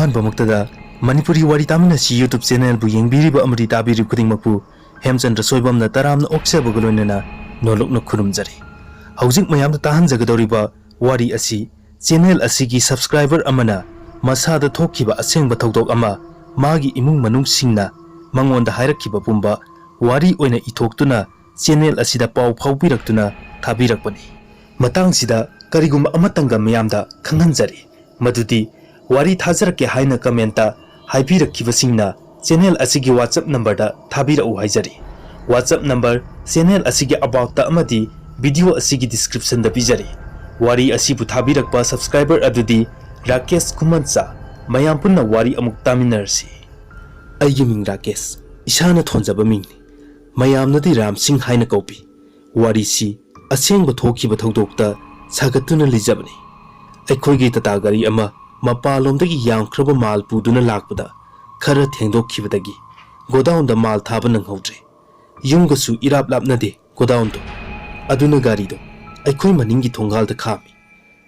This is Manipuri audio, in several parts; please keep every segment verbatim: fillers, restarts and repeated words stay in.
ꯑꯍꯥꯟꯕꯃꯛꯇꯗ ꯃꯅꯤꯄꯨꯔꯤ ꯋꯥꯔꯤ ꯇꯥꯃꯤꯟꯅꯁꯤ YouTube channelꯕꯨ ꯌꯦꯡꯕꯤꯔꯤꯕ ꯑꯃꯗꯤ ꯇꯥꯕꯤꯔꯤꯕ ꯈꯨꯗꯤꯡꯃꯛꯄꯨ ꯍꯦꯝꯆꯟꯗ꯭ꯔ ꯁꯣꯏꯕꯝꯅ ꯇꯔꯥꯝꯅ ꯑꯣꯛꯆꯕꯒ ꯂꯣꯏꯅꯅ ꯅꯣꯂꯨꯛꯅ ꯈꯨꯔꯨꯝꯖꯔꯤ꯫ ꯍꯧꯖꯤꯛ ꯃꯌꯥꯝꯗ ꯇꯥꯍꯟꯖꯒꯗꯧꯔꯤꯕ ꯋꯥꯔꯤ ꯑꯁꯤ channel ꯑꯁꯤꯒꯤ subscriber ꯑꯃꯅ ꯃꯁꯥꯗ ꯊꯣꯛꯈꯤꯕ ꯑꯁꯦꯡꯕ ꯊꯧꯗꯣꯛ ꯑꯃ ꯃꯥꯒꯤ ꯏꯃꯨꯡ ꯃꯅꯨꯡꯁꯤꯡꯅ ꯃꯉꯣꯟꯗ ꯍꯥꯏꯔꯛꯈꯤꯕ ꯄꯨꯝꯕ ꯋꯥꯔꯤ ꯑꯣꯏꯅ ꯏꯊꯣꯛꯇꯨꯅ channel ꯑꯁꯤꯗ ꯄꯥꯎ ꯐꯥꯎꯕꯤꯔꯛꯇꯨꯅ ꯊꯥꯕꯤꯔꯛꯄꯅꯤ꯫ ꯃꯇꯥꯡꯁꯤꯗ ꯀꯔꯤꯒꯨꯝꯕ ꯑꯃꯇꯪꯒ ꯃꯤꯌꯥꯝꯗ ꯈꯪꯍꯟꯖꯔꯤ, ꯃꯗꯨꯗꯤ ꯋꯥꯔꯤ ꯊꯥꯖꯔꯛꯀꯦ ꯍꯥꯏꯅ commentꯇ ꯍꯥꯏꯕꯤꯔꯛꯈꯤꯕꯁꯤꯡꯅ channel ꯑꯁꯤꯒꯤ WhatsApp numberꯗ ꯊꯥꯕꯤꯔꯛꯎ ꯍꯥꯏꯖꯔꯤ꯫ WhatsApp number channel ꯑꯁꯤꯒꯤ aboutꯇ ꯑꯃꯗꯤ video ꯑꯁꯤꯒꯤ descriptionꯗ ꯄꯤꯖꯔꯤ꯫ ꯋꯥꯔꯤ ꯑꯁꯤꯕꯨ ꯊꯥꯕꯤꯔꯛꯄ subscriber ꯑꯗꯨꯗꯤ ꯔꯥꯀꯦꯁ ꯈꯨꯃꯟꯆꯥ꯫ ꯃꯌꯥꯝ ꯄꯨꯟꯅ ꯋꯥꯔꯤ ꯑꯃꯨꯛ ꯇꯥꯃꯤꯟꯅꯔꯁꯤ꯫ ꯑꯩꯒꯤ ꯃꯤꯡ ꯔꯥꯀꯦꯁ, ꯏꯁꯥꯅ ꯊꯣꯟꯖꯕ ꯃꯤꯡꯅꯤ꯫ ꯃꯌꯥꯝꯅꯗꯤ ꯔꯥꯝ ꯁꯤꯡ ꯍꯥꯏꯅ ꯀꯧꯕꯤ꯫ ꯋꯥꯔꯤꯁꯤ ꯑꯁꯦꯡꯕ ꯊꯣꯛꯈꯤꯕ ꯊꯧꯗꯣꯛꯇ ꯁꯥꯒꯠꯇꯨꯅ ꯂꯤꯖꯕꯅꯤ꯫ ꯑꯩꯈꯣꯏꯒꯤ ꯇꯥꯇꯥ ꯒꯥꯔꯤ ꯑꯃ ꯃꯄꯥꯟꯂꯣꯝꯗꯒꯤ ꯌꯥꯝꯈ꯭ꯔꯕ ꯃꯥꯜ ꯄꯨꯗꯨꯅ ꯂꯥꯛꯄꯗ ꯈꯔ ꯊꯦꯡꯗꯣꯛꯈꯤꯕꯗꯒꯤ ꯒꯣꯗꯥꯎꯟꯗ ꯃꯥꯜ ꯊꯥꯕ ꯅꯪꯍꯧꯗ꯭ꯔꯦ꯫ ꯌꯨꯝꯒꯁꯨ ꯏꯔꯥꯞ ꯂꯥꯞꯅꯗꯦ ꯒꯣꯗꯥꯎꯟꯗꯣ꯫ ꯑꯗꯨꯅ ꯒꯥꯔꯤꯗꯣ ꯑꯩꯈꯣꯏ ꯃꯅꯤꯡꯒꯤ ꯊꯣꯡꯒꯥꯜꯗ ꯈꯥꯝꯃꯤ꯫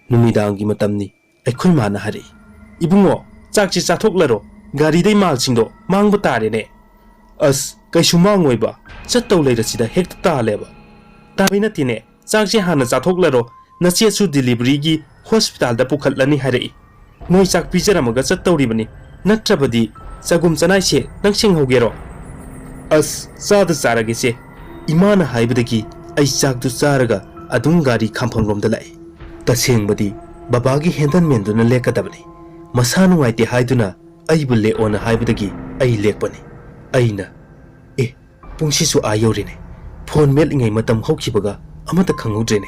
ꯅꯨꯃꯤꯗꯥꯡꯒꯤ ꯃꯇꯝꯅꯤ꯫ ꯑꯩꯈꯣꯏ ꯃꯥꯅ ꯍꯥꯏꯔꯛꯏ, "ꯏꯕꯨꯡꯉꯣ, ꯆꯥꯛꯁꯤ ꯆꯥꯊꯣꯛꯂꯔꯣ, ꯒꯥꯔꯤꯗꯩ ꯃꯥꯜꯁꯤꯡꯗꯣ ꯃꯥꯡꯕ ꯇꯥꯔꯦꯅꯦ꯫" "ꯑꯁ, ꯀꯩꯁꯨ ꯃꯥꯡꯉꯣꯏꯕ, ꯆꯠꯇꯧ ꯂꯩꯔꯁꯤꯗ ꯍꯦꯛꯇ ꯇꯥꯜꯂꯦꯕ꯫" "ꯇꯥꯕꯩ ꯅꯠꯇꯦꯅꯦ, ꯆꯥꯛꯁꯦ ꯍꯥꯟꯅ ꯆꯥꯊꯣꯛꯂꯔꯣ, ꯅꯆꯦꯁꯨ deliveryꯒꯤ hospitalꯗ ꯄꯨꯈꯠꯂꯅꯤ ꯍꯥꯏꯔꯛꯏ꯫ ꯅꯣꯏ ꯆꯥꯛ ꯄꯤꯖꯔꯝꯃꯒ ꯆꯠꯇꯧꯔꯤꯕꯅꯤ, ꯅꯠꯇ꯭ꯔꯕꯗꯤ ꯆꯒꯨꯝ ꯆꯅꯥꯏꯁꯦ ꯅꯪ ꯁꯦꯡꯍꯧꯒꯦꯔꯣ?" "ꯑꯁ, ꯆꯥꯗ ꯆꯥꯔꯒꯦꯁꯦ꯫" ꯏꯃꯥꯅ ꯍꯥꯏꯕꯗꯒꯤ ꯑꯩ ꯆꯥꯛꯇꯨ ꯆꯥꯔꯒ ꯑꯗꯨꯝ ꯒꯥꯔꯤ ꯈꯥꯝꯐꯝꯂꯣꯝꯗ ꯂꯥꯛꯏ꯫ ꯇꯁꯦꯡꯕꯗꯤ ꯕꯕꯥꯒꯤ ꯍꯦꯟꯗꯜꯃꯦꯟꯗꯨꯅ ꯂꯦꯛꯀꯗꯕꯅꯤ꯫ ꯃꯁꯥ ꯅꯨꯡꯉꯥꯏꯇꯦ ꯍꯥꯏꯗꯨꯅ ꯑꯩꯕꯨ ꯂꯦꯛꯑꯣꯅ ꯍꯥꯏꯕꯗꯒꯤ ꯑꯩ ꯂꯦꯛꯄꯅꯤ꯫ ꯑꯩꯅ, "ꯑꯦ, ꯄꯨꯡꯁꯤꯁꯨ ꯑꯥ ꯌꯧꯔꯦꯅꯦ꯫ ꯐꯣꯟ ꯃꯦꯠꯂꯤꯉꯩ ꯃꯇꯝ ꯍꯧꯈꯤꯕꯒ ꯑꯃꯠꯇ ꯈꯪꯍꯧꯗ꯭ꯔꯦꯅꯦ꯫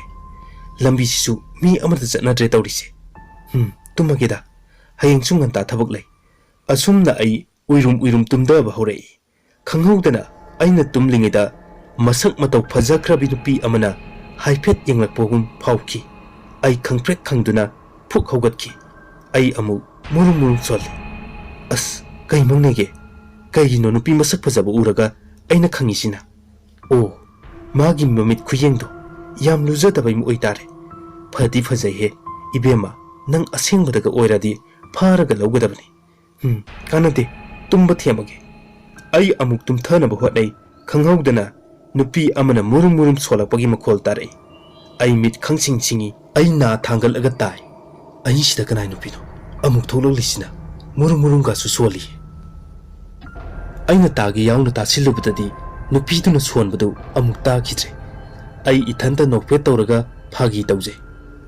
ꯂꯝꯕꯤꯁꯤꯁꯨ ꯃꯤ ꯑꯃꯠꯇ ꯆꯠꯅꯗ꯭ꯔꯦ ꯇꯧꯔꯤꯁꯦ꯫ ꯍꯝ, ꯇꯨꯝꯃꯒꯦꯗ꯫ ꯍꯌꯦꯡꯁꯨ ꯉꯟꯇꯥ ꯊꯕꯛ ꯂꯩ꯫" ꯑꯁꯨꯝꯅ ꯑꯩ ꯎꯏꯔꯨꯝ ꯎꯏꯔꯨꯝ ꯇꯨꯝꯗꯕ ꯍꯧꯔꯛꯏ꯫ ꯈꯪꯍꯧꯗꯅ ꯑꯩꯅ ꯇꯨꯝꯂꯤꯉꯩꯗ ꯃꯁꯛ ꯃꯇꯧ ꯐꯖꯈ꯭ꯔꯕꯤ ꯅꯨꯄꯤ ꯑꯃꯅ ꯍꯥꯏꯐꯦꯠ ꯌꯦꯡꯂꯛꯄꯒꯨꯝ ꯐꯥꯎꯈꯤ꯫ ꯑꯩ ꯈꯪꯄ꯭ꯔꯦꯛ ꯈꯪꯗꯨꯅ ꯐꯨꯛ ꯍꯧꯒꯠꯈꯤ꯫ ꯑꯩ ꯑꯃꯨꯛ ꯃꯨꯔꯨꯝ ꯃꯨꯔꯨꯝ ꯁꯣꯜꯂꯤ꯫ ꯑꯁ, ꯀꯩ ꯃꯪꯅꯦꯒꯦ? ꯀꯩꯒꯤꯅꯣ ꯅꯨꯄꯤ ꯃꯁꯛ ꯐꯖꯕ ꯎꯔꯒ ꯑꯩꯅ ꯈꯪꯉꯤꯁꯤꯅ? ꯑꯣ, ꯃꯥꯒꯤ ꯃꯃꯤꯠ ꯈꯨꯌꯦꯡꯗꯣ ꯌꯥꯝ ꯂꯨꯖꯗꯕ ꯑꯃ ꯑꯣꯏꯇꯥꯔꯦ꯫ ꯐꯗꯤ ꯐꯖꯩꯍꯦ꯫ ꯏꯕꯦꯝꯃ, ꯅꯪ ꯑꯁꯦꯡꯕꯗꯒ ꯑꯣꯏꯔꯗꯤ ꯐꯥꯔꯒ ꯂꯧꯒꯗꯕꯅꯤ꯫ "ꯎꯝ, ꯀꯥꯟꯅꯗꯦ, ꯇꯨꯝꯕ ꯊꯦꯝꯃꯒꯦ꯫" ꯑꯩ ꯑꯃꯨꯛ ꯇꯨꯝꯊꯅꯕ ꯍꯣꯠꯅꯩ꯫ ꯈꯪꯍꯧꯗꯅ ꯅꯨꯄꯤ ꯑꯃꯅ ꯃꯨꯔꯨꯝ ꯃꯨꯔꯨꯝ ꯁꯣꯜꯂꯛꯄꯒꯤ ꯃꯈꯣꯜ ꯇꯥꯔꯛꯏ꯫ ꯑꯩ ꯃꯤꯠ ꯈꯪꯁꯤꯡ ꯁꯤꯡꯉꯤ꯫ ꯑꯩ ꯅꯥ ꯊꯥꯡꯒꯠꯂꯒ ꯇꯥꯏ꯫ "ꯑꯍꯤꯡꯁꯤꯗ ꯀꯅꯥꯏ ꯅꯨꯄꯤꯅꯣ ꯑꯃꯨꯛ ꯊꯣꯛꯂꯛꯂꯤꯁꯤꯅ? ꯃꯨꯔꯨꯝ ꯃꯨꯔꯨꯝꯒꯁꯨ ꯁꯣꯜꯂꯤ꯫" ꯑꯩꯅ ꯇꯥꯒꯦ ꯌꯥꯎꯅ ꯇꯥꯁꯤꯜꯂꯨꯕꯗꯗꯤ ꯅꯨꯄꯤꯗꯨꯅ ꯁꯣꯟꯕꯗꯨ ꯑꯃꯨꯛ ꯇꯥꯈꯤꯗ꯭ꯔꯦ꯫ ꯑꯩ ꯏꯊꯟꯇ ꯅꯣꯛꯐꯦꯠ ꯇꯧꯔꯒ ꯐꯥꯒꯤ ꯇꯧꯖꯩ꯫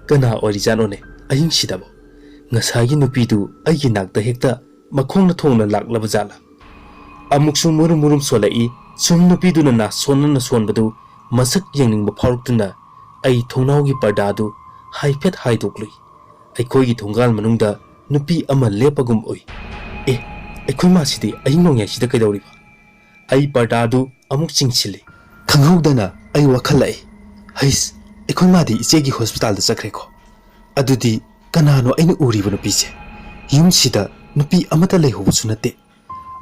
"ꯀꯅꯥ ꯑꯣꯏꯔꯤꯖꯥꯠꯅꯣꯅꯦ ꯑꯍꯤꯡꯁꯤꯗꯕꯣ? ꯉꯁꯥꯏꯒꯤ ꯅꯨꯄꯤꯗꯨ ꯑꯩꯒꯤ ꯅꯥꯛꯇ ꯍꯦꯛꯇ ꯃꯈꯣꯡꯅ ꯊꯣꯡꯅ ꯂꯥꯛꯂꯕ ꯖꯥꯠꯂꯥ?" ꯑꯃꯨꯛꯁꯨ ꯃꯨꯔꯨꯝ ꯃꯨꯔꯨꯝ ꯁꯣꯜꯂꯛꯏ꯫ ꯁꯨꯝ ꯅꯨꯄꯤꯗꯨꯅ ꯅꯥ ꯁꯣꯟꯅꯅ ꯁꯣꯟꯕꯗꯨ ꯃꯁꯛ ꯌꯦꯡꯅꯤꯡꯕ ꯐꯥꯎꯔꯛꯇꯨꯅ ꯑꯩ ꯊꯣꯡꯅꯥꯎꯒꯤ ꯄꯔꯗꯥꯗꯨ ꯍꯥꯏꯐꯦꯠ ꯍꯥꯏꯗꯣꯛꯂꯨꯏ꯫ ꯑꯩꯈꯣꯏꯒꯤ ꯊꯣꯡꯒꯥꯜ ꯃꯅꯨꯡꯗ ꯅꯨꯄꯤ ꯑꯃ ꯂꯦꯞꯄꯒꯨꯝ ꯎꯏ꯫ "ꯑꯦ, ꯑꯩꯈꯣꯏ ꯃꯥꯁꯤꯗꯤ ꯑꯍꯤꯡ ꯅꯣꯡꯌꯥꯏꯁꯤꯗ ꯀꯩꯗꯧꯔꯤꯕ?" ꯑꯩ ꯄꯔꯗꯥꯗꯨ ꯑꯃꯨꯛ ꯆꯤꯡꯁꯤꯜꯂꯤ꯫ ꯈꯪꯍꯧꯗꯅ ꯑꯩ ꯋꯥꯈꯜ ꯂꯥꯛꯏ꯫ "ꯍꯩꯁ, ꯑꯩꯈꯣꯏ ꯃꯥꯗꯤ ꯏꯆꯦꯒꯤ ꯍꯣꯁꯄꯤꯇꯥꯜꯗ ꯆꯠꯈ꯭ꯔꯦꯀꯣ꯫ ꯑꯗꯨꯗꯤ ꯀꯅꯥꯅꯣ ꯑꯩꯅ ꯎꯔꯤꯕ ꯅꯨꯄꯤꯁꯦ? ꯌꯨꯝꯁꯤꯗ ꯅꯨꯄꯤ ꯑꯃꯠꯇ ꯂꯩꯍꯧꯕꯁꯨ ꯅꯠꯇꯦ꯫"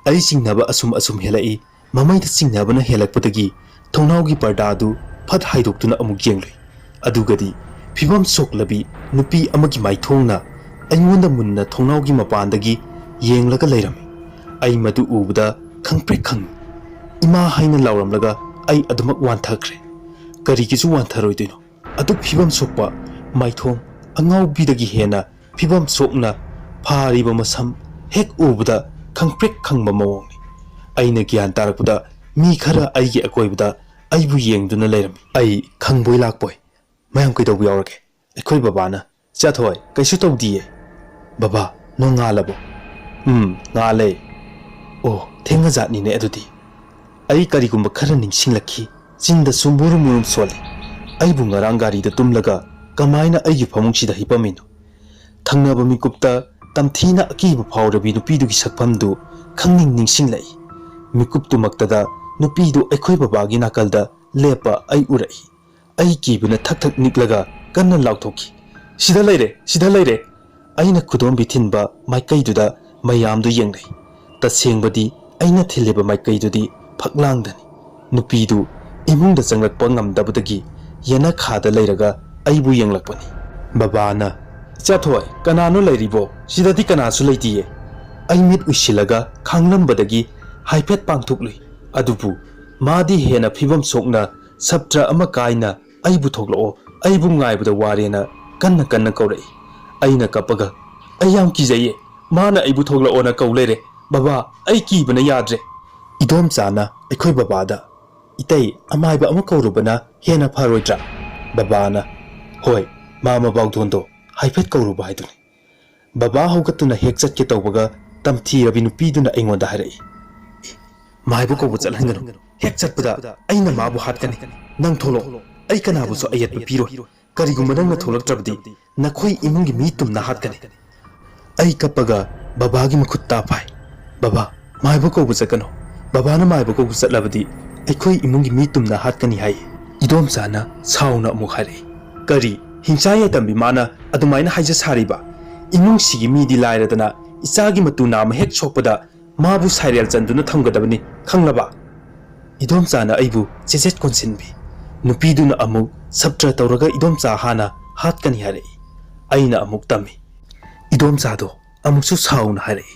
ꯑꯩ ꯆꯤꯡꯅꯕ ꯑꯁꯨꯝ ꯑꯁꯨꯝ ꯍꯦꯜꯂꯛꯏ꯫ ꯃꯃꯩꯗ ꯆꯤꯡꯅꯕꯅ ꯍꯦꯜꯂꯛꯄꯗꯒꯤ ꯊꯣꯡꯅꯥꯎꯒꯤ ꯄꯔꯗꯥ ꯑꯗꯨ ꯐꯠ ꯍꯥꯏꯗꯣꯛꯇꯨꯅ ꯑꯃꯨꯛ ꯌꯦꯡꯂꯨꯏ꯫ ꯑꯗꯨꯒꯗꯤ ꯐꯤꯕꯝ ꯁꯣꯛꯂꯕꯤ ꯅꯨꯄꯤ ꯑꯃꯒꯤ ꯃꯥꯏꯊꯣꯡꯅ ꯑꯩꯉꯣꯟꯗ ꯃꯨꯟꯅ ꯊꯣꯡꯅꯥꯎꯒꯤ ꯃꯄꯥꯟꯗꯒꯤ ꯌꯦꯡꯂꯒ ꯂꯩꯔꯝꯃꯤ꯫ ꯑꯩ ꯃꯗꯨ ꯎꯕꯗ ꯈꯪꯄ꯭ꯔꯦꯛ ꯈꯪꯏ꯫ "ꯏꯃꯥ" ꯍꯥꯏꯅ ꯂꯥꯎꯔꯝꯂꯒ ꯑꯩ ꯑꯗꯨꯃꯛ ꯋꯥꯟꯊꯈ꯭ꯔꯦ꯫ ꯀꯔꯤꯒꯤꯁꯨ ꯋꯥꯟꯊꯔꯣꯏꯗꯣꯏꯅꯣ? ꯑꯗꯨꯛ ꯐꯤꯕꯝ ꯁꯣꯛꯄ ꯃꯥꯏꯊꯣꯡ, ꯑꯉꯥꯎꯕꯤꯗꯒꯤ ꯍꯦꯟꯅ ꯐꯤꯕꯝ ꯁꯣꯛꯅ ꯐꯥꯔꯤꯕ ꯃꯁꯝ ꯍꯦꯛ ꯎꯕꯗ ꯈꯪꯄ꯭ꯔꯦꯛ ꯈꯪꯕ ꯃꯑꯣꯡꯅꯤ꯫ ꯑꯩꯅ ꯒ꯭ꯌꯥꯟ ꯇꯥꯔꯛꯄꯗ ꯃꯤ ꯈꯔ ꯑꯩꯒꯤ ꯑꯀꯣꯏꯕꯗ ꯑꯩꯕꯨ ꯌꯦꯡꯗꯨꯅ ꯂꯩꯔꯝꯃꯤ꯫ ꯑꯩ ꯈꯪꯕꯣꯏ ꯂꯥꯛꯄꯣꯏ, "ꯃꯌꯥꯝ ꯀꯩꯗꯧꯕ ꯌꯥꯎꯔꯒꯦ? ꯑꯩꯈꯣꯏ ꯕꯕꯥꯅ..." "ꯆꯥꯊꯣꯏ, ꯀꯩꯁꯨ ꯇꯧꯗꯤꯌꯦ꯫" "ꯕꯕꯥ, ꯅꯣꯡꯉꯥꯜꯂꯕꯣ?" "ꯎꯝ, ꯉꯥꯜꯂꯦ꯫" "ꯑꯣ, ꯊꯦꯡꯉꯖꯥꯠꯅꯤꯅꯦ ꯑꯗꯨꯗꯤ꯫" ꯑꯩ ꯀꯔꯤꯒꯨꯝꯕ ꯈꯔ ꯅꯤꯡꯁꯤꯡꯂꯛꯈꯤ꯫ ꯆꯤꯟꯗꯁꯨ ꯃꯨꯔꯨꯝ ꯃꯨꯔꯨꯝ ꯁꯣꯜꯂꯤ꯫ ꯑꯩꯕꯨ ꯉꯔꯥꯡ ꯒꯥꯔꯤꯗ ꯇꯨꯝꯂꯒ ꯀꯃꯥꯏꯅ ꯑꯩꯒꯤ ꯐꯃꯨꯡꯁꯤꯗ ꯍꯤꯞꯄꯝꯃꯤꯅꯣ? ꯊꯪꯅꯕ ꯃꯤꯀꯨꯞꯇ ꯇꯝꯊꯤꯅ ꯑꯀꯤꯕ ꯐꯥꯎꯔꯕꯤ ꯅꯨꯄꯤꯗꯨꯒꯤ ꯁꯛꯐꯝꯗꯨ ꯈꯪꯅꯤꯡ ꯅꯤꯡꯁꯤꯡꯂꯛꯏ꯫ ꯃꯤꯀꯨꯞꯇꯨꯃꯛꯇꯗ ꯅꯨꯄꯤꯗꯨ ꯑꯩꯈꯣꯏ ꯕꯕꯥꯒꯤ ꯅꯥꯀꯜꯗ ꯂꯦꯞꯄ ꯑꯩ ꯎꯔꯛꯏ꯫ ꯑꯩ ꯀꯤꯕꯅ ꯊꯛ ꯊꯛ ꯅꯤꯛꯂꯒ ꯀꯟꯅ ꯂꯥꯎꯊꯣꯛꯈꯤ, "ꯁꯤꯗ ꯂꯩꯔꯦ! ꯁꯤꯗ ꯂꯩꯔꯦ!" ꯑꯩꯅ ꯈꯨꯗꯣꯝꯕꯤ ꯊꯤꯟꯕ ꯃꯥꯏꯀꯩꯗꯨꯗ ꯃꯌꯥꯝꯗꯨ ꯌꯦꯡꯅꯩ꯫ ꯇꯁꯦꯡꯕꯗꯤ ꯑꯩꯅ ꯊꯤꯜꯂꯤꯕ ꯃꯥꯏꯀꯩꯗꯨꯗꯤ ꯐꯛꯂꯥꯡꯗꯅꯤ꯫ ꯅꯨꯄꯤꯗꯨ ꯏꯃꯨꯡꯗ ꯆꯪꯂꯛꯄ ꯉꯝꯗꯕꯗꯒꯤ ꯌꯦꯅꯈꯥꯗ ꯂꯩꯔꯒ ꯑꯩꯕꯨ ꯌꯦꯡꯂꯛꯄꯅꯤ꯫ ꯕꯕꯥꯅ, "ꯏꯆꯥꯊꯣꯏ, ꯀꯅꯥꯅꯣ ꯂꯩꯔꯤꯕꯣ? ꯁꯤꯗꯗꯤ ꯀꯅꯥꯁꯨ ꯂꯩꯇꯤꯌꯦ꯫" ꯑꯩ ꯃꯤꯠ ꯎꯏꯁꯤꯜꯂꯒ ꯈꯥꯡꯂꯝꯕꯗꯒꯤ ꯍꯥꯏꯐꯦꯠ ꯄꯥꯡꯊꯣꯛꯂꯨꯏ꯫ ꯑꯗꯨꯕꯨ ꯃꯥꯗꯤ ꯍꯦꯟꯅ ꯐꯤꯕꯝ ꯁꯣꯛꯅ ꯁꯞꯇ꯭ꯔ ꯑꯃ ꯀꯥꯏꯅ "ꯑꯩꯕꯨ ꯊꯣꯛꯂꯛꯑꯣ, ꯑꯩꯕꯨ ꯉꯥꯏꯕꯗ ꯋꯥꯔꯦꯅ" ꯀꯟꯅ ꯀꯟꯅ ꯀꯧꯔꯛꯏ꯫ ꯑꯩꯅ ꯀꯞꯄꯒ, "ꯑꯩ ꯌꯥꯝ ꯀꯤꯖꯩꯌꯦ, ꯃꯥꯅ ꯑꯩꯕꯨ ꯊꯣꯛꯂꯛꯑꯣꯅ ꯀꯧ ꯂꯩꯔꯦ꯫ ꯕꯕꯥ, ꯑꯩ ꯀꯤꯕꯅ ꯌꯥꯗ꯭ꯔꯦ!" ꯏꯗꯣꯝꯆꯥꯅ ꯑꯩꯈꯣꯏ ꯕꯕꯥꯗ, "ꯏꯇꯩ, ꯑꯃꯥꯏꯕ ꯑꯃ ꯀꯧꯔꯨꯕꯅ ꯍꯦꯟꯅ ꯐꯔꯣꯏꯗ꯭ꯔꯥ?" ꯕꯕꯥꯅ, "ꯍꯣꯏ, ꯃꯥ ꯃꯕꯥꯎꯗꯣꯟꯗꯣ ꯍꯥꯏꯐꯦꯠ ꯀꯧꯔꯨꯕ ꯍꯥꯏꯗꯨꯅꯤ"꯫ ꯕꯕꯥ ꯍꯧꯒꯠꯇꯨꯅ ꯍꯦꯛ ꯆꯠꯀꯦ ꯇꯧꯕꯒ, ꯇꯝꯊꯤꯔꯕꯤ ꯅꯨꯄꯤꯗꯨꯅ ꯑꯩꯉꯣꯟꯗ ꯍꯥꯏꯔꯛꯏ, "ꯃꯥꯏꯕ ꯀꯧꯕ ꯆꯠꯍꯟꯒꯅꯨ꯫ ꯍꯦꯛ ꯆꯠꯄꯗ ꯑꯩꯅ ꯃꯥꯕꯨ ꯍꯥꯠꯀꯅꯤ꯫ ꯅꯪ ꯊꯣꯛꯂꯛꯑꯣ꯫ ꯑꯩ ꯀꯅꯥꯕꯨꯁꯨ ꯑꯌꯦꯠꯄ ꯄꯤꯔꯣꯏ꯫ ꯀꯔꯤꯒꯨꯝꯕ ꯅꯪꯅ ꯊꯣꯛꯂꯛꯇ꯭ꯔꯕꯗꯤ ꯅꯈꯣꯏ ꯏꯃꯨꯡꯒꯤ ꯃꯤ ꯇꯨꯝꯅ ꯍꯥꯠꯀꯅꯤ"꯫ ꯑꯩ ꯀꯞꯄꯒ ꯕꯕꯥꯒꯤ ꯃꯈꯨꯠ ꯇꯥ ꯐꯥꯏ꯫ "ꯕꯕꯥ, ꯃꯥꯏꯕ ꯀꯧꯕ ꯆꯠꯀꯅꯨ꯫ ꯕꯕꯥꯅ ꯃꯥꯏꯕ ꯀꯧꯕ ꯆꯠꯂꯕꯗꯤ ꯑꯩꯈꯣꯏ ꯏꯃꯨꯡꯒꯤ ꯃꯤ ꯇꯨꯝꯅ ꯍꯥꯠꯀꯅꯤ" ꯍꯥꯏ꯫ ꯏꯗꯣꯝꯆꯥꯅ ꯁꯥꯎꯅ ꯑꯃꯨꯛ ꯍꯥꯏꯔꯛꯏ, "ꯀꯔꯤ, ꯍꯤꯡꯆꯥ ꯌꯥꯏꯇꯝꯕꯤ ꯃꯥꯅ ꯑꯗꯨꯃꯥꯏꯅ ꯍꯥꯏꯖ ꯁꯥꯔꯤꯕ? ꯏꯃꯨꯡꯁꯤꯒꯤ ꯃꯤꯗꯤ ꯂꯥꯏꯔꯗꯅ ꯏꯆꯥꯒꯤ ꯃꯇꯨ ꯅꯥꯝꯃ ꯍꯦꯛ ꯁꯣꯛꯄꯗ ꯃꯥꯕꯨ ꯁꯥꯏꯔꯦꯜ ꯆꯟꯗꯨꯅ ꯊꯝꯒꯗꯕꯅꯤ, ꯈꯪꯂꯕ?" ꯏꯗꯣꯝꯆꯥꯅ ꯑꯩꯕꯨ ꯆꯦꯆꯦꯠ ꯀꯣꯟꯁꯤꯟꯕꯤ꯫ ꯅꯨꯄꯤꯗꯨꯅ ꯑꯃꯨꯛ ꯁꯞꯇ꯭ꯔ ꯇꯧꯔꯒ ꯏꯗꯣꯝꯆꯥ ꯍꯥꯟꯅ ꯍꯥꯠꯀꯅꯤ ꯍꯥꯏꯔꯛꯏ꯫ ꯑꯩꯅ ꯑꯃꯨꯛ ꯇꯝꯃꯤ꯫ ꯏꯗꯣꯝꯆꯥꯗꯣ ꯑꯃꯨꯛꯁꯨ ꯁꯥꯎꯅ ꯍꯥꯏꯔꯛꯏ,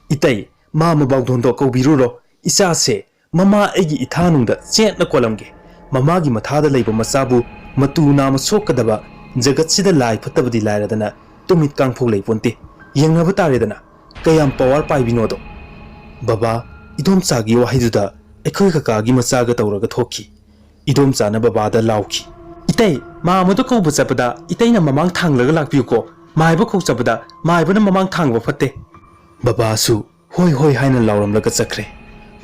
"ꯏꯇꯩ, ꯃꯥ ꯃꯕꯥꯎꯗꯣꯟꯗꯣ ꯀꯧꯕꯤꯔꯨꯔꯣ꯫ ꯏꯆꯥꯁꯦ ꯃꯃꯥ ꯑꯩꯒꯤ ꯏꯊꯥꯅꯨꯡꯗ ꯆꯦꯠꯅ ꯀꯣꯜꯂꯝꯒꯦ꯫ ꯃꯃꯥꯒꯤ ꯃꯊꯥꯗ ꯂꯩꯕ ꯃꯆꯥꯕꯨ ꯃꯇꯨ ꯅꯥꯝꯃ ꯁꯣꯛꯀꯗꯕ ꯖꯒꯠꯁꯤꯗ ꯂꯥꯏ ꯐꯠꯇꯕꯗꯤ ꯂꯥꯏꯔꯗꯅ ꯇꯨꯃꯤꯠ ꯀꯥꯡꯐꯧ ꯂꯩꯄꯣꯟꯇꯦ꯫ ꯌꯦꯡꯅꯕ ꯇꯥꯔꯦꯗꯅ ꯀꯌꯥꯝ ꯄꯋꯥꯔ ꯄꯥꯏꯕꯤꯅꯣꯗꯣ"꯫ ꯕꯕꯥ, ꯏꯗꯣꯝꯆꯥꯒꯤ ꯋꯥꯍꯩꯗꯨꯗ ꯑꯩꯈꯣꯏ ꯀꯀꯥꯒꯤ ꯃꯆꯥꯒ ꯇꯧꯔꯒ ꯊꯣꯛꯈꯤ꯫ ꯏꯗꯣꯝꯆꯥꯅ ꯕꯕꯥꯗ ꯂꯥꯎꯈꯤ, "ꯏꯇꯩ, ꯃꯥꯝꯃꯗꯣ ꯀꯧꯕ ꯆꯠꯄꯗ ꯏꯇꯩꯅ ꯃꯃꯥꯡ ꯊꯥꯡꯂꯒ ꯂꯥꯛꯄꯤꯌꯨꯀꯣ꯫ ꯃꯥꯏꯕ ꯀꯧ ꯆꯠꯄꯗ ꯃꯥꯏꯕꯅ ꯃꯃꯥꯡ ꯊꯥꯡꯕ ꯐꯠꯇꯦ"꯫ ꯕꯕꯥꯁꯨ "ꯍꯣꯏ, ꯍꯣꯏ" ꯍꯥꯏꯅ ꯂꯥꯎꯔꯝꯂꯒ ꯆꯠꯈ꯭ꯔꯦ꯫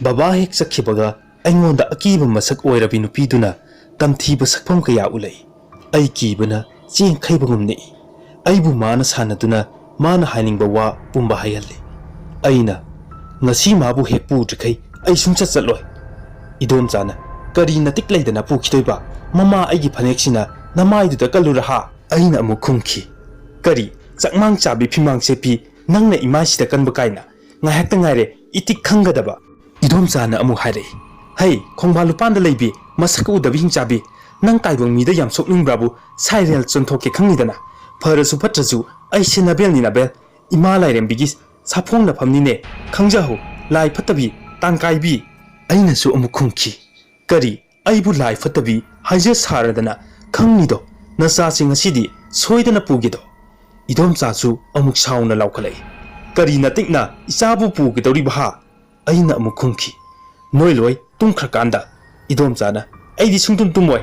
ꯕꯕꯥ ꯍꯦꯛ ꯆꯠꯈꯤꯕꯒ ꯑꯩꯉꯣꯟꯗ ꯑꯀꯤꯕ ꯃꯁꯛ ꯑꯣꯏꯔꯕꯤ ꯅꯨꯄꯤꯗꯨꯅ ꯇꯝꯊꯤꯕ ꯁꯛꯐꯝ ꯀꯌꯥ ꯎꯠꯂꯛꯏ꯫ ꯑꯩ ꯀꯤꯕꯅ ꯆꯦꯡ ꯈꯩꯕꯒꯨꯝ ꯅꯤꯛꯏ꯫ ꯑꯩꯕꯨ ꯃꯥꯅ ꯁꯥꯟꯅꯗꯨꯅ ꯃꯥꯅ ꯍꯥꯏꯅꯤꯡꯕ ꯋꯥ ꯄꯨꯝꯕ ꯍꯥꯏꯍꯜꯂꯤ꯫ ꯑꯩꯅ, "ꯉꯁꯤ ꯃꯥꯕꯨ ꯍꯦꯛ ꯄꯨꯗ꯭ꯔꯤꯈꯩ ꯑꯩ ꯁꯨꯡꯆꯠ ꯆꯠꯂꯣꯏ"꯫ ꯏꯗꯣꯝꯆꯥꯅ, "ꯀꯔꯤ ꯅꯇꯤꯛ ꯂꯩꯗꯅ ꯄꯨꯈꯤꯗꯣꯏꯕ? ꯃꯃꯥ ꯑꯩꯒꯤ ꯐꯅꯦꯛꯁꯤꯅ ꯅꯃꯥꯏꯗꯨꯗ ꯀꯜꯂꯨꯔꯍꯥ?" ꯑꯩꯅ ꯑꯃꯨꯛ ꯈꯨꯝꯈꯤ, "ꯀꯔꯤ, ꯆꯥꯛꯃꯥꯡ ꯆꯥꯕꯤ ꯐꯤꯃꯥꯡ ꯁꯦꯠꯄꯤ, ꯅꯪꯅ ꯏꯃꯥꯏꯁꯤꯗ ꯀꯟꯕ ꯀꯥꯏꯅ? ꯉꯥꯏꯍꯥꯛꯇ ꯉꯥꯏꯔꯦ ꯏꯇꯤꯛ ꯈꯪꯒꯗꯕ"꯫ ꯏꯗꯣꯝꯆꯥꯅ ꯑꯃꯨꯛ ꯍꯥꯏꯔꯛꯏ, "ꯍꯩ, ꯈꯣꯡꯕꯥꯟ ꯂꯨꯄꯥꯟꯗ ꯂꯩꯕꯤ, ꯃꯁꯛ ꯎꯗꯕꯤ ꯍꯤꯡꯆꯥꯕꯤ, ꯅꯪ ꯇꯥꯏꯕꯪ ꯃꯤꯗ ꯌꯥꯝ ꯁꯣꯛꯅꯤꯡꯕ꯭ꯔꯥꯕꯨ? ꯁꯥꯏꯔꯦꯜ ꯆꯣꯟꯊꯣꯛꯀꯦ ꯈꯪꯉꯤꯗꯅ꯫ ꯐꯔꯁꯨ ꯐꯠꯇ꯭ꯔꯁꯨ ꯑꯩꯁꯦ ꯅꯥꯕꯦꯜꯅꯤ, ꯅꯥꯕꯦꯜ꯫ ꯏꯃꯥ ꯂꯥꯏꯔꯦꯝꯕꯤꯒꯤ ꯁꯥꯐꯣꯡꯅꯐꯝꯅꯤꯅꯦ꯫ ꯈꯪꯖꯍꯧ, ꯂꯥꯏ ꯐꯠꯇꯕꯤ, ꯇꯥꯟꯀꯥꯏꯕꯤ꯫ ꯑꯩꯅꯁꯨ ꯑꯃꯨꯛ ꯈꯨꯝꯈꯤ, "ꯀꯔꯤ? ꯑꯩꯕꯨ ꯂꯥꯏ ꯐꯠꯇꯕꯤ ꯍꯥꯏꯖ ꯁꯥꯔꯗꯅ? ꯈꯪꯅꯤꯗꯣ, ꯅꯆꯥꯁꯤꯡ ꯑꯁꯤꯗꯤ ꯁꯣꯏꯗꯅ ꯄꯨꯒꯦꯗꯣ?" ꯏꯗꯣꯝꯆꯥꯁꯨ ꯑꯃꯨꯛ ꯁꯥꯎꯅ ꯂꯥꯎꯈꯠꯂꯛꯏ, "ꯀꯔꯤ ꯅꯇꯤꯛꯅ ꯏꯆꯥꯕꯨ ꯄꯨꯒꯗꯧꯔꯤꯕ ꯍꯥ?" ꯑꯩꯅ ꯑꯃꯨꯛ ꯈꯨꯝꯈꯤ, "ꯅꯣꯏ ꯂꯣꯏ ꯇꯨꯝꯈ꯭ꯔꯀꯥꯟꯗ꯫" ꯏꯗꯣꯝꯆꯥꯅ, "ꯑꯩꯗꯤ ꯁꯨꯡꯇꯨꯝ ꯇꯨꯝꯃꯣꯏ꯫"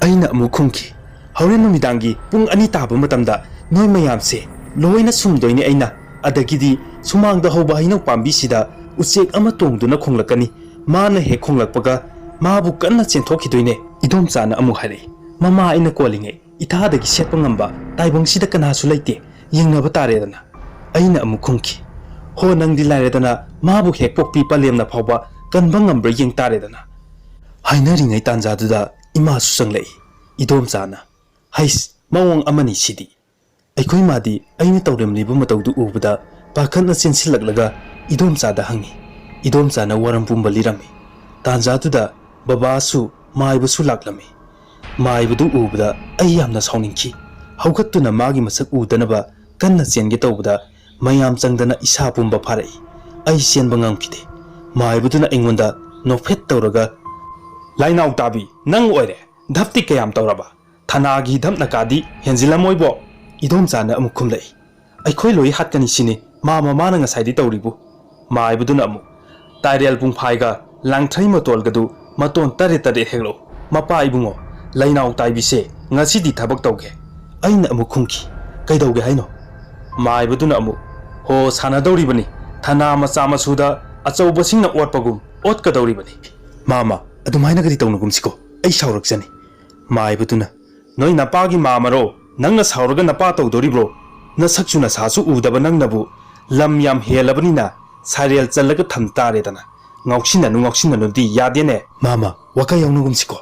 ꯑꯩꯅ ꯑꯃꯨꯛ ꯈꯨꯝꯈꯤ, "ꯍꯣꯔꯦꯟ ꯅꯨꯃꯤꯗꯥꯡꯒꯤ ꯄꯨꯡ ꯑꯅꯤ ꯇꯥꯕ ꯃꯇꯝꯗ ꯅꯣꯏ ꯃꯌꯥꯝꯁꯦ ꯂꯣꯏꯅ ꯁꯨꯝꯗꯣꯏꯅꯤ ꯑꯩꯅ꯫ ꯑꯗꯒꯤꯗꯤ ꯁꯨꯃꯥꯡꯗ ꯍꯧꯕ ꯍꯩꯅꯧ ꯄꯥꯝꯕꯤꯁꯤꯗ ꯎꯆꯦꯛ ꯑꯃ ꯇꯣꯡꯗꯨꯅ ꯈꯣꯡꯂꯛꯀꯅꯤ꯫ ꯃꯥꯅ ꯍꯦꯛ ꯈꯣꯡꯂꯛꯄꯒ ꯃꯥꯕꯨ ꯀꯟꯅ ꯆꯦꯟꯊꯣꯛꯈꯤꯗꯣꯏꯅꯦ꯫" ꯏꯗꯣꯝꯆꯥꯅ ꯑꯃꯨꯛ ꯍꯥꯏꯔꯛꯏ, "ꯃꯃꯥ ꯑꯩꯅ ꯀꯣꯜꯂꯤꯉꯩ ꯏꯊꯥꯗꯒꯤ ꯁꯦꯠꯄ ꯉꯝꯕ ꯇꯥꯏꯕꯪꯁꯤꯗ ꯀꯅꯥꯁꯨ ꯂꯩꯇꯦ꯫ ꯌꯦꯡꯅꯕ ꯇꯥꯔꯦꯗꯅ꯫" ꯑꯩꯅ ꯑꯃꯨꯛ ꯈꯨꯝꯈꯤ, "ꯍꯣ, ꯅꯪꯗꯤ ꯂꯥꯏꯔꯗꯅ, ꯃꯥꯕꯨ ꯍꯦꯛ ꯄꯣꯛꯄꯤ ꯄꯂꯦꯝꯅ ꯐꯥꯎꯕ ꯀꯟꯕ ꯉꯝꯕ꯭ꯔꯥ ꯌꯦꯡ ꯇꯥꯔꯦꯗꯅ꯫" ꯍꯥꯏꯅꯔꯤꯉꯩ ꯇꯥꯟꯖꯥꯗꯨꯗ ꯏꯃꯥꯁꯨ ꯆꯪꯂꯛꯏ꯫ ꯏꯗꯣꯝꯆꯥꯅ, "ꯍꯩꯁ, ꯃꯑꯣꯡ ꯑꯃꯅꯤ ꯁꯤꯗꯤ꯫" ꯑꯩꯈꯣꯏ ꯃꯥꯗꯤ ꯑꯩꯅ ꯇꯧꯔꯝꯂꯤꯕ ꯃꯇꯧꯗꯨ ꯎꯕꯗ ꯄꯥꯈꯠꯅ ꯆꯦꯟꯁꯤꯜꯂꯛꯂꯒ ꯏꯗꯣꯝꯆꯥꯗ ꯍꯪꯉꯤ꯫ ꯏꯗꯣꯝꯆꯥꯅ ꯋꯥꯔꯝ ꯄꯨꯝꯕ ꯂꯤꯔꯝꯃꯤ꯫ ꯇꯥꯟꯖꯥꯗꯨꯗ ꯕꯕꯥꯁꯨ ꯃꯥꯏꯕꯁꯨ ꯂꯥꯛꯂꯝꯃꯤ꯫ ꯃꯥꯏꯕꯗꯨ ꯎꯕꯗ ꯑꯩ ꯌꯥꯝꯅ ꯁꯥꯎꯅꯤꯡꯈꯤ꯫ ꯍꯧꯒꯠꯇꯨꯅ ꯃꯥꯒꯤ ꯃꯁꯛ ꯎꯗꯅꯕ ꯀꯟꯅ ꯆꯦꯟꯒꯦ ꯇꯧꯕꯗ ꯃꯌꯥꯝ ꯆꯪꯗꯅ ꯏꯁꯥ ꯄꯨꯝꯕ ꯐꯥꯔꯛꯏ꯫ ꯑꯩ ꯆꯦꯟꯕ ꯉꯝꯈꯤꯗꯦ꯫ ꯃꯥꯏꯕꯗꯨꯅ ꯑꯩꯉꯣꯟꯗ ꯅꯣꯛꯐꯦꯠ ꯇꯧꯔꯒ, "ꯂꯥꯏꯅꯥꯎ ꯇꯥꯕꯤ, ꯅꯪ ꯑꯣꯏꯔꯦ꯫ ꯙꯞꯇꯤ ꯀꯌꯥꯝ ꯇꯧꯔꯕ? ꯊꯅꯥꯒꯤ ꯙꯞꯅ ꯀꯥꯗꯤ ꯍꯦꯟꯖꯤꯜꯂꯝꯃꯣꯏꯕꯣ?" ꯏꯗꯣꯝꯆꯥꯅ ꯑꯃꯨꯛ ꯈꯨꯝꯂꯛꯏ꯫ "ꯑꯩꯈꯣꯏ ꯂꯣꯏ ꯍꯥꯠꯀꯅꯤ ꯁꯤꯅꯤ ꯃꯥ ꯃꯃꯥꯅ ꯉꯁꯥꯏꯗꯤ ꯇꯧꯔꯤꯕꯨ꯫" ꯃꯥꯏꯕꯗꯨꯅ ꯑꯃꯨꯛ, "ꯇꯥꯏꯔꯦꯜ ꯄꯨꯡꯐꯥꯏꯒ ꯂꯥꯡꯊ꯭ꯔꯩ ꯃꯇꯣꯜꯒꯗꯨ ꯃꯇꯣꯟ ꯇꯔꯦꯠ ꯇꯔꯦꯠ ꯍꯦꯛꯂꯛꯎ꯫ ꯃꯄꯥ ꯏꯕꯨꯡꯉꯣ, ꯂꯩꯅꯥꯎ ꯇꯥꯏꯕꯤꯁꯦ ꯉꯁꯤꯗꯤ ꯊꯕꯛ ꯇꯧꯒꯦ꯫" ꯑꯩꯅ ꯑꯃꯨꯛ ꯈꯨꯝꯈꯤ, "ꯀꯩꯗꯧꯒꯦ ꯍꯥꯏꯅꯣ?" ꯃꯥꯏꯕꯗꯨꯅ ꯑꯃꯨꯛ, "ꯍꯣ, ꯁꯥꯟꯅꯗꯧꯔꯤꯕꯅꯤ꯫ ꯊꯅꯥ ꯃꯆꯥ ꯃꯁꯨꯗ ꯑꯆꯧꯕꯁꯤꯡꯅ ꯑꯣꯠꯄꯒꯨꯝ ꯑꯣꯠꯀꯗꯧꯔꯤꯕꯅꯤ꯫" "ꯃꯥꯃ, ꯑꯗꯨꯃꯥꯏꯅꯒꯗꯤ ꯇꯧꯅꯒꯨꯝꯁꯤꯀꯣ, ꯑꯩ ꯁꯥꯎꯔꯛꯆꯅꯤ꯫" ꯃꯥꯏꯕꯗꯨꯅ, "ꯅꯣꯏ ꯅꯄꯥꯒꯤ ꯃꯥꯃꯔꯣ? ꯅꯪꯅ ꯁꯥꯎꯔꯒ ꯅꯄꯥ ꯇꯧꯗꯣꯔꯤꯕ꯭ꯔꯣ? ꯅꯁꯛꯁꯨ ꯅꯁꯥꯁꯨ ꯎꯗꯕ ꯅꯪꯅꯕꯨ ꯂꯝ ꯌꯥꯝ ꯍꯦꯜꯂꯕꯅꯤꯅ ꯁꯥꯏꯔꯦꯜ ꯆꯜꯂꯒ ꯊꯝ ꯇꯥꯔꯦꯗꯅ꯫ ꯉꯥꯎꯁꯤꯟꯅꯅꯨ, ꯉꯥꯎꯁꯤꯟꯅꯅꯨꯗꯤ ꯌꯥꯗꯦꯅꯦ꯫" "ꯃꯥꯃ, ꯋꯥꯀꯥꯏ ꯌꯥꯎꯅꯒꯨꯝꯁꯤꯀꯣ꯫"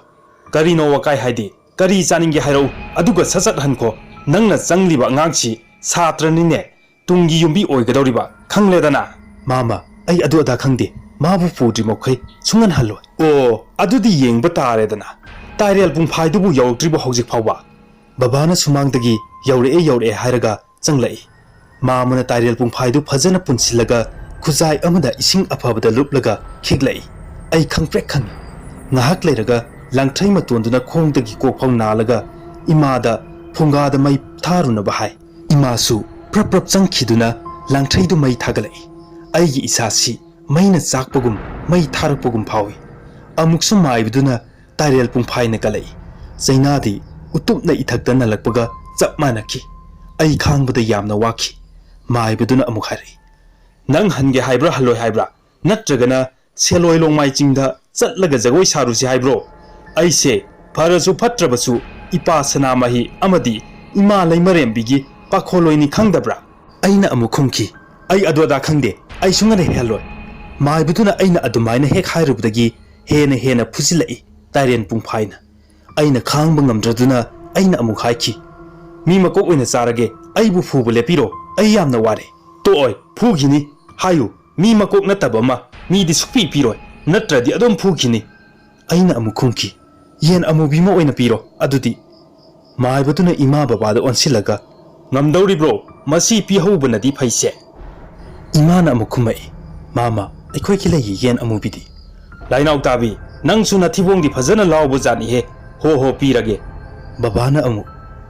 "ꯀꯔꯤꯅꯣ ꯋꯥꯀꯥꯏ ꯍꯥꯏꯗꯤ? ꯀꯔꯤ ꯆꯥꯅꯤꯡꯒꯦ ꯍꯥꯏꯔꯛꯎ, ꯑꯗꯨꯒ ꯁꯠ ꯁꯠ ꯍꯟꯈꯣ꯫ ꯅꯪꯅ ꯆꯪꯂꯤꯕ ꯑꯉꯥꯡꯁꯤ ꯁꯥꯇ꯭ꯔꯅꯤꯅꯦ, ꯇꯨꯡꯒꯤ ꯌꯨꯝꯕꯤ ꯑꯣꯏꯒꯗꯧꯔꯤꯕ, ꯈꯪꯂꯦꯗꯅ?" "ꯃꯥꯃ, ꯑꯩ ꯑꯗꯨ ꯑꯗꯥ ꯈꯪꯗꯦ꯫ ꯃꯥꯕꯨ ꯄꯨꯗ꯭ꯔꯤ ꯃꯈꯩ ꯁꯨꯡꯍꯟ ꯍꯜꯂꯣꯏ꯫" "ꯑꯣ, ꯑꯗꯨꯗꯤ ꯌꯦꯡꯕ ꯇꯥꯔꯦꯗꯅ꯫ ꯇꯥꯏꯔꯦꯜ ꯄꯨꯡꯐꯥꯏꯗꯨꯕꯨ ꯌꯧꯔꯛꯇ꯭ꯔꯤꯕꯣ ꯍꯧꯖꯤꯛ ꯐꯥꯎꯕ?" ꯕꯕꯥꯅ ꯁꯨꯃꯥꯡꯗꯒꯤ "ꯌꯧꯔꯛꯑꯦ, ꯌꯧꯔꯛꯑꯦ" ꯍꯥꯏꯔꯒ ꯆꯪꯂꯛꯏ꯫ ꯃꯥꯃꯅ ꯇꯥꯏꯔꯦꯜ ꯄꯨꯡꯐꯥꯏꯗꯨ ꯐꯖꯅ ꯄꯨꯟꯁꯤꯜꯂꯒ ꯈꯨꯖꯥꯏ ꯑꯃꯗ ꯏꯁꯤꯡ ꯑꯐꯕꯗ ꯂꯨꯞꯂꯒ ꯈꯤꯛꯂꯛꯏ꯫ ꯑꯩ ꯈꯪꯄ꯭ꯔꯦꯛ ꯈꯪꯏ꯫ ꯉꯥꯏꯍꯥꯛ ꯂꯩꯔꯒ ꯂꯥꯡꯊ꯭ꯔꯩ ꯃꯇꯣꯟꯗꯨꯅ ꯈꯣꯡꯗꯒꯤ ꯀꯣꯛ ꯐꯥꯎ ꯅꯥꯜꯂꯒ ꯏꯃꯥꯗ ꯐꯨꯡꯒꯥꯗ ꯃꯩ ꯊꯥꯔꯨꯅꯕ ꯍꯥꯏ꯫ ꯏꯃꯥꯁꯨ ꯄ꯭ꯔꯞ ꯄ꯭ꯔꯞ ꯆꯪꯈꯤꯗꯨꯅ ꯂꯥꯡꯊ꯭ꯔꯩꯗꯨ ꯃꯩ ꯊꯥꯒꯠꯂꯛꯏ꯫ ꯑꯩꯒꯤ ꯏꯁꯥꯁꯤ ꯃꯩꯅ ꯆꯥꯛꯄꯒꯨꯝ ꯃꯩ ꯊꯥꯔꯛꯄꯒꯨꯝ ꯐꯥꯎꯏ꯫ ꯑꯃꯨꯛꯁꯨ ꯃꯥꯏꯕꯗꯨꯅ ꯇꯥꯏꯔꯦꯜ ꯄꯨꯡꯐꯥꯏꯅ ꯀꯜꯂꯛꯏ꯫ ꯆꯩꯅꯥꯗꯤ ꯎꯇꯨꯞꯅ ꯏꯊꯛꯇ ꯅꯜꯂꯛꯄꯒ ꯆꯞ ꯃꯥꯟꯅꯈꯤ꯫ ꯑꯩ ꯈꯥꯡꯕꯗ ꯌꯥꯝꯅ ꯋꯥꯈꯤ꯫ ꯃꯥꯏꯕꯗꯨꯅ ꯑꯃꯨꯛ ꯍꯥꯏꯔꯛꯏ, "ꯅꯪ ꯍꯟꯒꯦ ꯍꯥꯏꯕ꯭ꯔꯥ, ꯍꯜꯂꯣꯏ ꯍꯥꯏꯕ꯭ꯔꯥ? ꯅꯠꯇ꯭ꯔꯒꯅ ꯁꯦꯂꯣꯏ ꯂꯣꯡꯃꯥꯏ ꯆꯤꯡꯗ ꯆꯠꯂꯒ ꯖꯒꯣꯏ ꯁꯥꯔꯨꯁꯤ ꯍꯥꯏꯕ꯭ꯔꯣ? ꯑꯩꯁꯦ ꯐꯔꯁꯨ ꯐꯠꯇ꯭ꯔꯕꯁꯨ ꯏꯄꯥ ꯁꯅꯥꯃꯍꯤ ꯑꯃꯗꯤ ꯏꯃꯥ ꯂꯩꯃꯔꯦꯝꯕꯤꯒꯤ ꯄꯥꯈꯣꯜꯂꯣꯏꯅꯤ ꯈꯪꯗꯕ꯭ꯔꯥ?" ꯑꯩꯅ ꯑꯃꯨꯛ ꯈꯨꯝꯈꯤ, "ꯑꯩ ꯑꯗꯨ ꯑꯗꯥ ꯈꯪꯗꯦ, ꯑꯩ ꯁꯨꯡꯍꯟ ꯍꯦꯛ ꯍꯜꯂꯣꯏ꯫" ꯃꯥꯏꯕꯗꯨꯅ ꯑꯩꯅ ꯑꯗꯨꯃꯥꯏꯅ ꯍꯦꯛ ꯍꯥꯏꯔꯨꯕꯗꯒꯤ ꯍꯦꯟꯅ ꯍꯦꯟꯅ ꯐꯨꯖꯤꯜꯂꯛꯏ ꯇꯥꯏꯔꯦꯟ ꯄꯨꯡꯐꯥꯏꯅ꯫ ꯑꯩꯅ ꯈꯥꯡꯕ ꯉꯝꯗ꯭ꯔꯗꯨꯅ ꯑꯩꯅ ꯑꯃꯨꯛ ꯍꯥꯏꯈꯤ, "ꯃꯤ ꯃꯀꯣꯛ ꯑꯣꯏꯅ ꯆꯥꯔꯒꯦ, ꯑꯩꯕꯨ ꯐꯨꯕ ꯂꯦꯞꯄꯤꯔꯣ, ꯑꯩ ꯌꯥꯝꯅ ꯋꯥꯔꯦ꯫" "ꯇꯣꯛꯑꯣꯏ, ꯐꯨꯈꯤꯅꯤ꯫ ꯍꯥꯏꯌꯨ, ꯃꯤ ꯃꯀꯣꯛ ꯅꯠꯇꯕ ꯑꯃ, ꯃꯤꯗꯤ ꯁꯨꯛꯄꯤ ꯄꯤꯔꯣꯏ, ꯅꯠꯇ꯭ꯔꯗꯤ ꯑꯗꯨꯝ ꯐꯨꯈꯤꯅꯤ꯫" ꯑꯩꯅ ꯑꯃꯨꯛ ꯈꯨꯝꯈꯤ, "ꯌꯦꯟ ꯑꯃꯨꯕꯤ ꯑꯃ ꯑꯣꯏꯅ ꯄꯤꯔꯣ ꯑꯗꯨꯗꯤ꯫" ꯃꯥꯏꯕꯗꯨꯅ ꯏꯃꯥ ꯕꯕꯥꯗ ꯑꯣꯟꯁꯤꯜꯂꯒ, "ꯉꯝꯗꯧꯔꯤꯕ꯭ꯔꯣ? ꯃꯁꯤ ꯄꯤꯍꯧꯕꯅꯗꯤ ꯐꯩꯁꯦ꯫" ꯏꯃꯥꯅ ꯑꯃꯨꯛ ꯈꯨꯝꯃꯛꯏ, "ꯃꯥꯃ, ꯑꯩꯈꯣꯏꯒꯤ ꯂꯩꯌꯦ ꯌꯦꯟ ꯑꯃꯨꯕꯤꯗꯤ꯫" "ꯂꯥꯏꯅꯥꯎ ꯇꯥꯕꯤ, ꯅꯪꯁꯨ ꯅꯊꯤꯕꯣꯡꯗꯤ ꯐꯖꯅ ꯂꯥꯎꯕ ꯖꯥꯠꯅꯤꯍꯦ꯫ ꯍꯣ ꯍꯣ, ꯄꯤꯔꯒꯦ꯫" ꯕꯕꯥꯅ ꯑꯃꯨꯛ,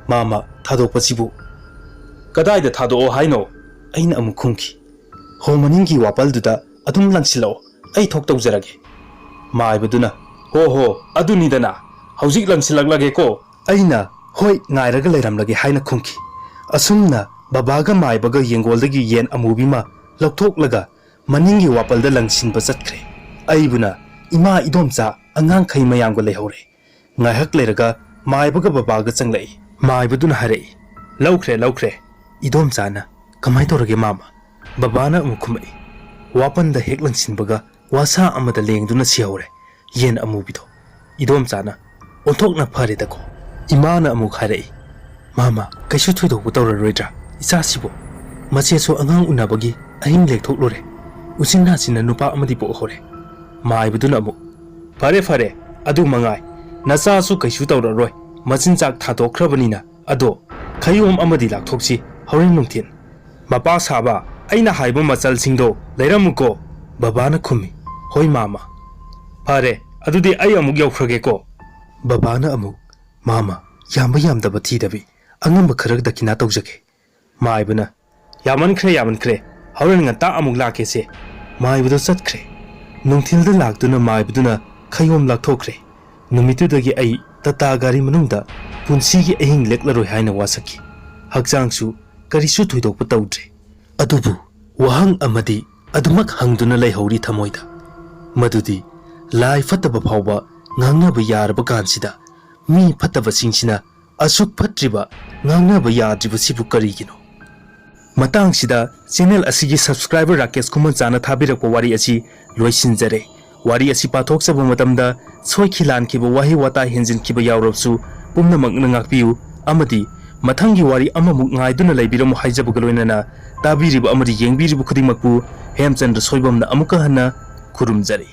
"ꯃꯥꯃ, ꯊꯥꯗꯣꯛꯄꯁꯤꯕꯨ?" "ꯀꯗꯥꯏꯗ ꯊꯥꯗꯣꯛꯑꯣ ꯍꯥꯏꯅꯣ?" ꯑꯩꯅ ꯑꯃꯨꯛ ꯈꯨꯝꯈꯤ, "ꯍꯣ ꯃꯅꯤꯡꯒꯤ ꯋꯥꯄꯜꯗꯨꯗ ꯑꯗꯨꯝ ꯂꯪꯁꯤꯜꯂꯛꯑꯣ, ꯑꯩ ꯊꯣꯛ ꯇꯧꯖꯔꯒꯦ꯫" ꯃꯥꯏꯕꯗꯨꯅ, "ꯍꯣ ꯍꯣ, ꯑꯗꯨꯅꯤꯗꯅ, ꯍꯧꯖꯤꯛ ꯂꯪꯁꯤꯜꯂꯛꯂꯒꯦꯀꯣ꯫" ꯑꯩꯅ, "ꯍꯣꯏ, ꯉꯥꯏꯔꯒ ꯂꯩꯔꯝꯂꯒꯦ" ꯍꯥꯏꯅ ꯈꯨꯝꯈꯤ꯫ ꯑꯁꯨꯝꯅ ꯕꯕꯥꯒ ꯃꯥꯏꯕꯒ ꯌꯦꯡꯒꯣꯜꯗꯒꯤ ꯌꯦꯟ ꯑꯃꯨꯕꯤ ꯑꯃ ꯂꯧꯊꯣꯛꯂꯒ ꯃꯅꯤꯡꯒꯤ ꯋꯥꯄꯜꯗ ꯂꯪꯁꯤꯟꯕ ꯆꯠꯈ꯭ꯔꯦ꯫ ꯑꯩꯕꯨꯅ ꯏꯃꯥ, ꯏꯗꯣꯝꯆꯥ, ꯑꯉꯥꯡꯈꯩ ꯃꯌꯥꯝꯒ ꯂꯩꯍꯧꯔꯦ꯫ ꯉꯥꯏꯍꯥꯛ ꯂꯩꯔꯒ ꯃꯥꯏꯕꯒ ꯕꯕꯥꯒ ꯆꯪꯂꯛꯏ꯫ ꯃꯥꯏꯕꯗꯨꯅ ꯍꯥꯏꯔꯛꯏ, "ꯂꯧꯈ꯭ꯔꯦ, ꯂꯧꯈ꯭ꯔꯦ꯫" "ꯏꯗꯣꯝꯆꯥꯅ ꯀꯃꯥꯏ ꯇꯧꯔꯒꯦ ꯃꯥꯃ?" ꯕꯕꯥꯅ ꯑꯃꯨꯛ ꯈꯨꯝꯃꯛꯏ, "ꯋꯥꯄꯟꯗ ꯍꯦꯛ ꯂꯪꯁꯤꯟꯕꯒ ꯋꯥꯁꯥ ꯑꯃꯗ ꯂꯦꯡꯗꯨꯅ ꯁꯤꯍꯧꯔꯦ ꯌꯦꯟ ꯑꯃꯨꯕꯤꯗꯣ꯫" ꯏꯗꯣꯝꯆꯥꯅ, "ꯑꯣꯟꯊꯣꯛꯅ ꯐꯔꯦꯗꯀꯣ꯫" ꯏꯃꯥꯅ ꯑꯃꯨꯛ ꯍꯥꯏꯔꯛꯏ, "ꯃꯥꯃ, ꯀꯩꯁꯨ ꯊꯣꯏꯗꯣꯛꯄ ꯇꯧꯔꯔꯣꯏꯗ꯭ꯔꯥ? ꯏꯆꯥꯁꯤꯕꯨ?" "ꯃꯆꯦꯁꯨ ꯑꯉꯥꯡ ꯎꯅꯕꯒꯤ ꯑꯍꯤꯡ ꯂꯦꯛꯊꯣꯛꯂꯨꯔꯦ꯫ ꯎꯆꯤꯟ ꯅꯥꯆꯤꯟꯅ ꯅꯨꯄꯥ ꯑꯃꯗꯤ ꯄꯣꯛꯍꯧꯔꯦ꯫" ꯃꯥꯏꯕꯗꯨꯅ ꯑꯃꯨꯛ, "ꯐꯔꯦ, ꯐꯔꯦ, ꯑꯗꯨ ꯃꯉꯥꯏ꯫ ꯅꯆꯥꯁꯨ ꯀꯩꯁꯨ ꯇꯧꯔꯔꯣꯏ꯫ ꯃꯆꯤꯟꯖꯥꯛ ꯊꯥꯗꯣꯛꯈ꯭ꯔꯕꯅꯤꯅ꯫ ꯑꯗꯣ ꯈꯌꯣꯝ ꯑꯃꯗꯤ ꯂꯥꯛꯊꯣꯛꯁꯤ ꯍꯣꯔꯦꯟ ꯅꯨꯡꯊꯤꯜ꯫" "ꯃꯄꯥ ꯁꯥꯕ, ꯑꯩꯅ ꯍꯥꯏꯕ ꯃꯆꯜꯁꯤꯡꯗꯣ ꯂꯩꯔꯝꯃꯨꯀꯣ?" ꯕꯕꯥꯅ ꯈꯨꯝꯃꯤ꯫ "ꯍꯣꯏ ꯃꯥꯃ꯫" "ꯐꯔꯦ, ꯑꯗꯨꯗꯤ ꯑꯩ ꯑꯃꯨꯛ ꯌꯧꯈ꯭ꯔꯒꯦꯀꯣ꯫" ꯕꯕꯥꯅ ꯑꯃꯨꯛ, "ꯃꯥꯃ, ꯌꯥꯝꯕ ꯌꯥꯝꯗꯕ ꯊꯤꯗꯕꯤ, ꯑꯉꯝꯕ ꯈꯔ ꯗꯈꯤꯅꯥ ꯇꯧꯖꯒꯦ꯫" ꯃꯥꯏꯕꯅ, "ꯌꯥꯃꯟꯈ꯭ꯔꯦ, ꯌꯥꯃꯟꯈ꯭ꯔꯦ, ꯍꯣꯔꯦꯟ ꯉꯟꯇꯥ ꯑꯃꯨꯛ ꯂꯥꯛꯀꯦꯁꯦ꯫" ꯃꯥꯏꯕꯗꯣ ꯆꯠꯈ꯭ꯔꯦ꯫ ꯅꯨꯡꯊꯤꯜꯗ ꯂꯥꯛꯇꯨꯅ ꯃꯥꯏꯕꯗꯨꯅ ꯈꯌꯣꯝ ꯂꯥꯛꯊꯣꯛꯈ꯭ꯔꯦ꯫ ꯅꯨꯃꯤꯠꯇꯨꯗꯒꯤ ꯑꯩ ꯇꯥꯇꯥ ꯒꯥꯔꯤ ꯃꯅꯨꯡꯗ ꯄꯨꯟꯁꯤꯒꯤ ꯑꯍꯤꯡ ꯂꯦꯛꯂꯔꯣꯏ ꯍꯥꯏꯅ ꯋꯥꯁꯛꯈꯤ꯫ ꯍꯛꯆꯥꯡꯁꯨ ꯀꯔꯤꯁꯨ ꯊꯣꯏꯗꯣꯛꯄ ꯇꯧꯗ꯭ꯔꯦ꯫ ꯑꯗꯨꯕꯨ ꯋꯥꯍꯪ ꯑꯃꯗꯤ ꯑꯗꯨꯃꯛ ꯍꯪꯗꯨꯅ ꯂꯩꯍꯧꯔꯤ ꯊꯃꯣꯏꯗ, ꯃꯗꯨꯗꯤ ꯂꯥꯏ ꯐꯠꯇꯕ ꯐꯥꯎꯕ ꯉꯥꯡꯅꯕ ꯌꯥꯔꯕ ꯀꯥꯟꯁꯤꯗ ꯃꯤ ꯐꯠꯇꯕꯁꯤꯡꯁꯤꯅ ꯑꯁꯨꯛ ꯐꯠꯇ꯭ꯔꯤꯕ, ꯉꯥꯡꯅꯕ ꯌꯥꯗ꯭ꯔꯤꯕꯁꯤꯕꯨ ꯀꯔꯤꯒꯤꯅꯣ? ꯃꯇꯥꯡꯁꯤꯗ channel ꯑꯁꯤꯒꯤ subscriber ꯔꯥꯀꯦꯁ ꯈꯨꯃꯟꯆꯥꯅ ꯊꯥꯕꯤꯔꯛꯄ ꯋꯥꯔꯤ ꯑꯁꯤ ꯂꯣꯏꯁꯤꯟꯖꯔꯦ꯫ ꯋꯥꯔꯤ ꯑꯁꯤ ꯄꯥꯊꯣꯛꯆꯕ ꯃꯇꯝꯗ ꯁꯣꯏꯈꯤ ꯂꯥꯟꯈꯤꯕ, ꯋꯥꯍꯩ ꯋꯥꯇꯥ ꯍꯦꯟꯖꯤꯟꯈꯤꯕ ꯌꯥꯎꯔꯕꯁꯨ ꯄꯨꯝꯅꯃꯛꯅ ꯉꯥꯛꯄꯤꯌꯨ, ꯑꯃꯗꯤ ꯃꯊꯪꯒꯤ ꯋꯥꯔꯤ ꯑꯃꯃꯨꯛ ꯉꯥꯏꯗꯨꯅ ꯂꯩꯕꯤꯔꯝꯃꯨ ꯍꯥꯏꯖꯕꯒ ꯂꯣꯏꯅꯅ ꯇꯥꯕꯤꯔꯤꯕ ꯑꯃꯗꯤ ꯌꯦꯡꯕꯤꯔꯤꯕ ꯈꯨꯗꯤꯡꯃꯛꯄꯨ ꯍꯦꯝꯆꯟꯗ꯭ꯔ ꯁꯣꯏꯕꯝꯅ ꯑꯃꯨꯛꯀ ꯍꯟꯅ ꯈꯨꯔꯨꯝꯖꯔꯤ꯫